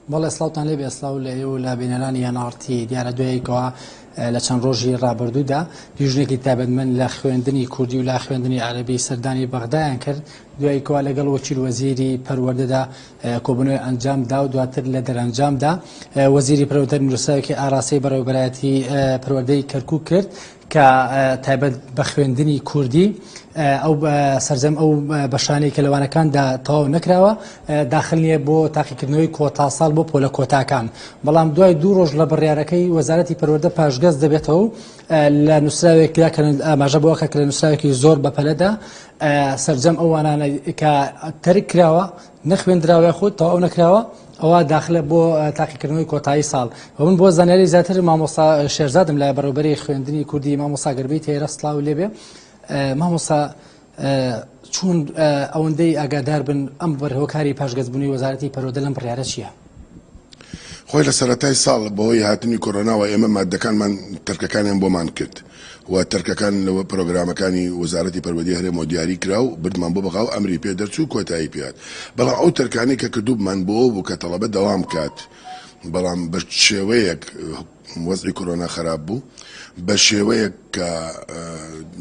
بەڵێ سڵاوتان لێبێ سڵاو لە ئێوە لە بینەرانی NRT دیارە دوای کەوا لە چەند ڕۆژی ڕابردوودا لیژنێکی تایبەتمەند لە خوێندنی کوردی و لە خوێندنی عەرەبی سەردانی بەغدایان کرد دوای کەوا لەگەڵ وەکیل وەزیری پەروەردەدا کۆبوونەوەی ئەنجام دا و دواتر لە دەرەنجامدا وەزیری پەروەردە نووسراوێکی ئاراستەی بەڕێوەبەرایەتی پەروەردەی کەرکوک کرد کە تایبەت بە خوێندنی کوردی ئەو سەرجەم ئەو بەشانەی کە لەوانەکاندا تەواو نەکراوە داخل نییە بۆ تاقیکردنەوەی کۆتا ساڵ بۆ پۆلە کۆتاکان بەڵام دوای دوو ڕۆژ لە بڕیارەکەی وەزارەتی پەروەردە پاشگەز دەبێتەوە لە نووسراوێکدا کە ئاماژە بۆ کە لە نووسراوێکی زۆر بەپەلەدا سەرجەم ئەو وانانە کە تەرک کراوە نەخوێندراوە یاخود تەواو نەکراوە ئەوە داخلە بۆ تاقیکردنەوەی کۆتایی ساڵ و من بۆ زانیاری زیاتر مامۆستا شێرزادم لای بەڕێوبەری خوێندنی کوردی مامۆستا گەربەی تێرە سڵاو لێبێ مامۆستا چۆن ئەوەندەی ئاگادار بن ئەم بەرهۆکاری پاشگەزبوونی وەزارەتی پەروەردە لەم بڕیارە چییە؟ خۆی لە سەرەتای ساڵ بەهۆی هاتنی کۆرۆناوە ئێمە ماددەکانمان تەرکەکانیان بۆمان کرد و تەرکەکان لە پرۆگرامەکانی وەزارەتی پەروەردەی هەرێمەوە دیاری کرا و بردمان بۆ بەغا و ئەمری پێ دەرچوو کۆتایی پێ هات بەڵام ئەو تەرکانەی کە کردووبمان بۆ ئەوە بوو کە تەڵەبە دەوام بکات بەڵام بە شێوەیەک وەزعی کۆرۆنا خراپ بوو بە شێوەیەک کە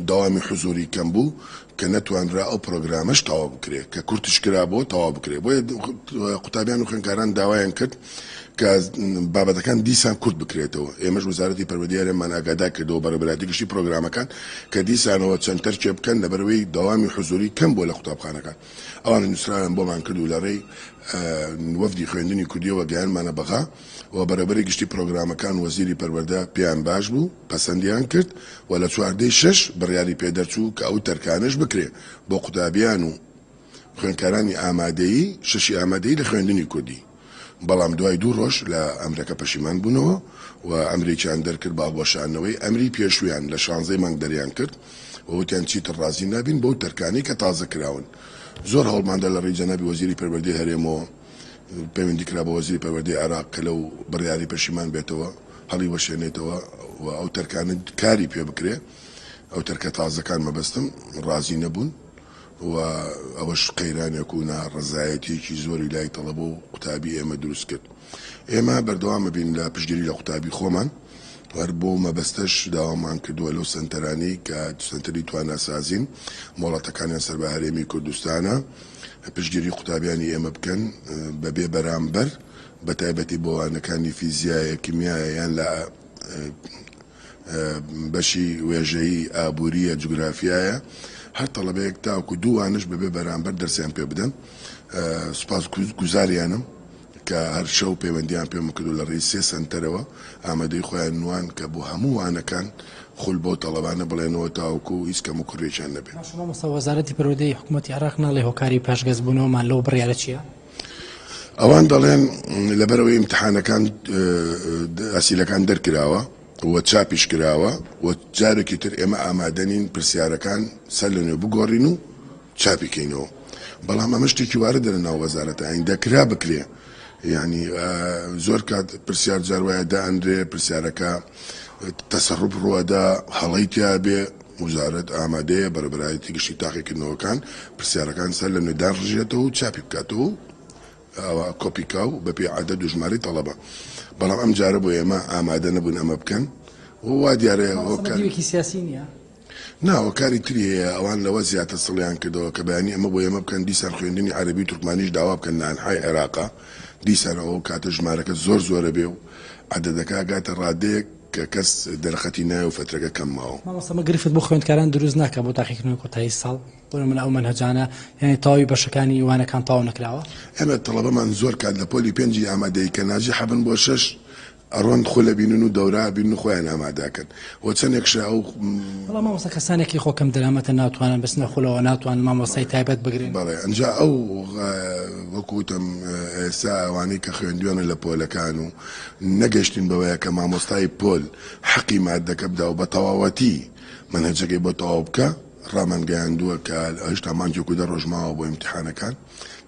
دەوامی حزوری کەم بوو کە نەتوانرا ئەو پرۆگرامەش تەواو بکرێ کە کورتش کرا بۆ تەواو بکرێ بۆیە قوتابیان و خوێندکاران داوایان کرد کە بابەتەکان دیسان کورت بکرێتەوە ئێمەش وەزارەتی پەروەردەی هەرێممان ئاگادار کردەوە بەڕێوەبەرایەتی گشتی پرۆگرامەکان کە دیسانەوە چەند تەرکێ بکەن لەبەرئەوەی دەوامی حزوری کەم بووە لە قوتابخانەکان ئەوان نووسراویان بۆمان کرد و لە ڕێی وەفدی خوێندنی کوردیەوە گەیاندمانە بەغا و بەڕێوەبەری گشتی پرۆگرامەکان وەزیری پەروەردە پێیان باش بوو پەسەندیان کرد و لە چواردەی شەش بڕیاری پێدەرچوو کە ئەو تەرکانەش بکرێ بۆ قوتابیان و خوێندکارانی ئامادەیی شەشی ئامادەیی لە خوێندنی کوردی بەڵام دوای دوو ڕۆژ لە ئەمرەکە پەشیمان بوونەوە و ئەمرێکیان دەرکرد بە هەڵوەشاندنەوەی ئەمری پێشوویان لە شانزەی مانگ دەریان کرد و وتیان چیتر ڕازی نابین بەو تەرکانەی کە تازە کراون زۆر هەوڵماندا لە ڕێی جەنابی وەزیری پەروەردەی هەرێمەوە پەیوەندی کرا بە وەزیری پەروەردەی عێراق کە لەو بڕیارەی پەشیمان بێتەوە هەڵیوەشێنێتەوە و ئەو تەرکانە کاری پێ بکرێ ئەو تەرکە تازەکان مەبەستم ڕازی نەبوون و ئەوەش قەیرانێک و ناڕەزایەتیەکی زۆری لای تەڵەبە و قوتابی ئێمە دروست کرد. ئێمە بەردەوام ئەبین لە پشتگیری لە قوتابی خۆمان و هەر بۆ مەبەستەش داوامان کردووە لەو سەنتەرانەی کە سەنتەری تواناسازین مۆڵەتەکانیان سەر بە هەرێمی کوردستانە پشتگیری قوتابیانی ئێمە بکەن بەبێ بەرامبەر بە تایبەتی بۆ وانەکانی فیزیایە کیمیایە یان لە بەشی وێژەیی، ئابوورییە، جوگرافیایە، هەر تەڵەبەیەک تاوەکو دوو وانەش بەبێ بەرامبەر دەرسیان پێ بدەن. سوپاس گوزاریانم کە هەر شەو پەیوەندیان پێم کرد و لە ڕێی سێ سەنتەرەوە ئامادەی خۆیان نوان کە بۆ هەموو وانەکان خول بەو تەڵەبانە بڵێنەوە تاوەکو هیچ کەموکوڕیەکیان نەبێ. باشە مامۆستا وەزارەتی پەروەردەی حکومەتی عێراق ناڵێ هۆکاری پاشگەزبوونەوەمان لەو بڕیارە چییە؟ ئەوان دەڵێن لەبەرئەوەی ئیمتحانەکان ئەسیلەکان دەرکراوە و چاپیش کراوە و جارێکی تر ئێمە ئامادە نین پرسیارەکان سەر لە نوێ بگۆڕین و چاپی کەینەوە بەڵام ئەمە شتێکی واردە لە ناو وەزارەتە ئاین دەکرا بکرێ یعنی زۆر کات پرسیار جار وایە دائەنرێ پرسیارەکە تەسەڕوف ڕوەدا هەڵەی تیا بێ وزارەت ئامادەیە بەڕێوەبەرایەتی گشتی تاقیکردنەوەکان پرسیارەکان سەر لە نوێ داڕژێتەوە و چاپی بکاتەوە و ئەوە کۆپی کا و بەپێی عەدەد و ژمارەی تەڵەبە بەڵام ئەم جارە بۆ ئێمە ئامادە نەبوون ئەمە بکەن و وا دیارە هۆکار دیوێکی سیاسی نییە؟ نا هۆکاری تری هەیە ئەوان لەوە زیاتر سڵیان کردەوە کە بەیانی ئەمە بۆ ئێمە بکەن دیسان خوێندنی عەرەبی و تورکمانیش داوا بکەن لە ئەنحای عێراقا دیسان ئەو کاتە ژمارەکە زۆر زۆرە بێ و عەدەدەکە ئەگاتە ڕادەیەک کە کەس دەرەقەتی نایە و فەترەکە کەم ماوە. مامۆستا ئەمە گرفت بۆ خوێندکاران دروست ناکا بۆ تاقیکردنەوەی کۆتایی ساڵ؟ بۆ نمونە ئەو مەنهەجانە یانی تەواوی بەشەکانی وانەکان تەواو نەکراوە؟ ئێمە تەڵەبەمان زۆر کات لە پۆلی پێنجی ئامادەیی کە ناجیحە بن بۆ شەش ئەڕۆن خول ئەبینن و دەورە ئەبینن و خۆیان ئامادە ئەکەن و چەندێکشە ئەو. بەڵام مامۆستا کەسانێکی خۆ کەم دەرامەتە ناتوانن بچنە خولەوە ناتوانن مامۆستای تایبەت بگرن. بەڵێ ئەنجا ئەو وەکو وتم ئێستا ئەوانەی کە خوێندویانە لە پۆلەکان و نەگەشتین بەوەیە کە مامۆستای پۆل حەقی ماددەکە بدا و بە تەواوەتی مەنهەجەکەی بۆ تەواو بکا. ڕامانگەیاندووە کە هێشتا مانگێک و دە ڕۆژ ماوە بۆ ئیمتیحانەکان،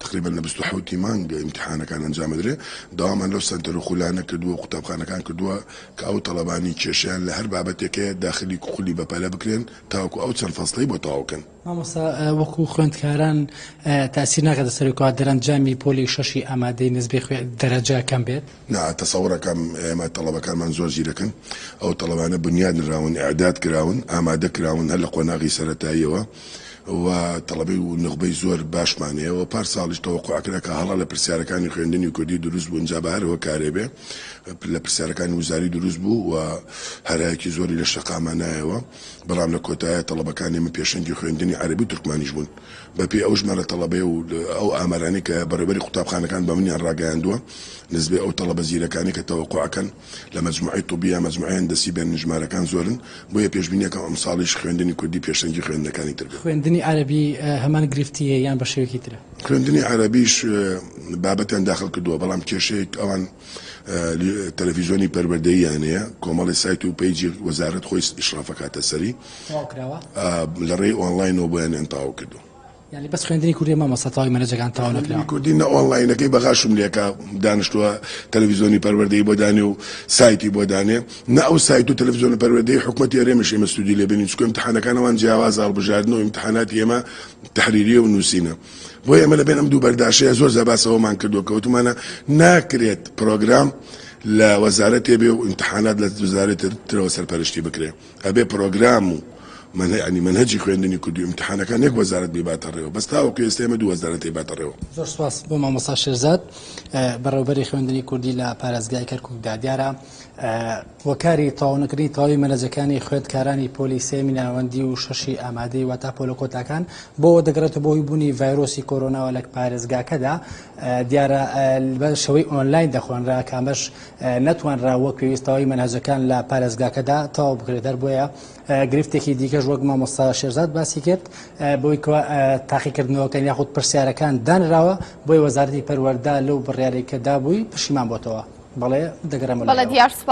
تەقریبەن لە 27 ی مانگ ئیمتیحانەکان ئەنجام ئەدرێ، داوامان لەو سەنتەر و خولانە کردووە و قوتابخانەکان کردووە کە ئەو تەڵەبانەی کێشەیان لە هەر بابەتێک هەیە داخلی خولی بەپەلە بکرێن تاوەکو ئەو چەند فەسڵەی بۆ تەواو کەن. مامۆستا وەکو خوێندکاران تاسیر ناکاتە سەر کوا دەرەنجامی پۆلی شەشی ئامادەی نسبەی خوێ دەرەجە کەم بێت؟ نا تەسەورەکەم ئێمە تەڵەبەکانمان زۆر زیرەکن ئەو تەڵەبانە بنیاد نراون ئیعداد کراون ئامادە کراون هەر لە قۆناغی سەرەتاییەوە و تەڵەبەی و نوخبەی زۆر باشمان هەیە و پار ساڵیش تەوەقوع کرا کە هەڵە لە پرسیارەکانی خوێندنی کوردی دروست بوون جا بە هەر هۆکارێ بێ لە پرسیارەکانی وزاری دروست بوو و هەرایەکی زۆری لە شەقاما نایەوە. بەڵام لە کۆتاییا تەڵەبەکانی من پێشەنگی خوێندنی عەرەبی و تورکمانیش بوون. بە پێی ئەو ژمارە تەڵەبەیە و ئەو ئامارانەی کە بەڕێوەبەری قوتابخانەکان بە منیان ڕاگەیاندووە، نسبەی ئەو تەڵەبە زیرەکانەی کە تەوەقوع ئەکەن لە مەجموعەی طبی یا مەجموعەی هەندەسی بێن ژمارەکان زۆرن، بۆیە پێشبینی ئەکەم ئەمساڵیش خوێندنی کوردی پێشەنگی خوێندنەکانی تر بێت. خوێندنی عەرەبی هەمان گرفتی هەیە یان بە شێوەیەکی ترە؟ خوێندنی عەرەبیش بابەتیان داخل کردووە، بەڵام کێشەیەک ئەوان تەلەفیزۆنی پەروەردەییان هەیە، کۆمەڵی سایت و page ی وەزارەت خۆی ئیشراف ئەکاتە سەری. تەواو کراوە؟ لە ڕێی ئۆنڵاینەوە بۆیانیان تەواو کردووە. یانی بەس خوێندنی کوردی مامۆستا تەواوی مەنهەجەکان تەواو نەکراوە؟ خوێندنی کوردی نە ئۆنڵاینەکەی بەغاشم لێکا دانیشتووە تەلەفیزۆنی پەروەردەیی بۆ دانێ و سایتی بۆ دانێ، نە ئەو سایت و تەلەفیزۆنە پەروەردەیی حکومەتی هەرێمیش ئێمە سوودی لێ بینین، چونکە ئیمتیحانەکان ئەوان جیاوازە، هەڵبژاردن و ئیمتیحاناتی ئێمە تەحریریە و نووسینە. بۆیە ئێمە لەبێن ئەم دوو بەرداشەیە زۆر جار باس ئەوەمان کردووە کە وتومانە ناکرێت پرۆگرام لە وەزارەتێ بێ و ئیمتحانات لە وەزارەتی ترەوە سەرپەرشتی بکرێ ئەبێ پرۆگرام و یعنی مەنهەجی خوێندنی کوردی و ئیمتحانەکان یەک وەزارەت بیباتە ڕێوە بەس تاوەکو ئێستا ئێمە دوو وەزارەت ئەیباتە ڕێوە. زۆر سوپاس بۆ مامۆستا شێرزاد بەڕێوبەری خوێندنی کوردی لە پارێزگای کەرکوکدا دیارە هۆکاری تەواونەکردنی تەواوی مەنهەجەکانی خوێندکارانی پۆلی سێیەمی ناوەندی و شەشی ئامادەی واتا پۆلە کۆتاکان بۆ دەگەڕێتەوە بۆ هۆی بوونی ڤایرۆسی کۆرۆناوە لە پارێزگاکەدا دیارە بە شێوەی ئۆنلاین دەخوێنرا کە ئەمەش نەتوانرا وەک پێویست تەواوی مەنهەجەکان لە پارێزگاکەدا تەواو بکرێت هەر بۆیە گرفتێکی دیکەش وەک مامۆستا شێرزاد باسی کرد بۆی کە تاقیکردنەوەکان یاخود پرسیارەکان دانراوە بۆی وەزارەتی پەروەردە لەو بڕیارێک کە دابووی پشیمان بۆتەوە. بەڵێ دەگەڕێمەوە بەڵێ لایەوە. دیار سوپاس.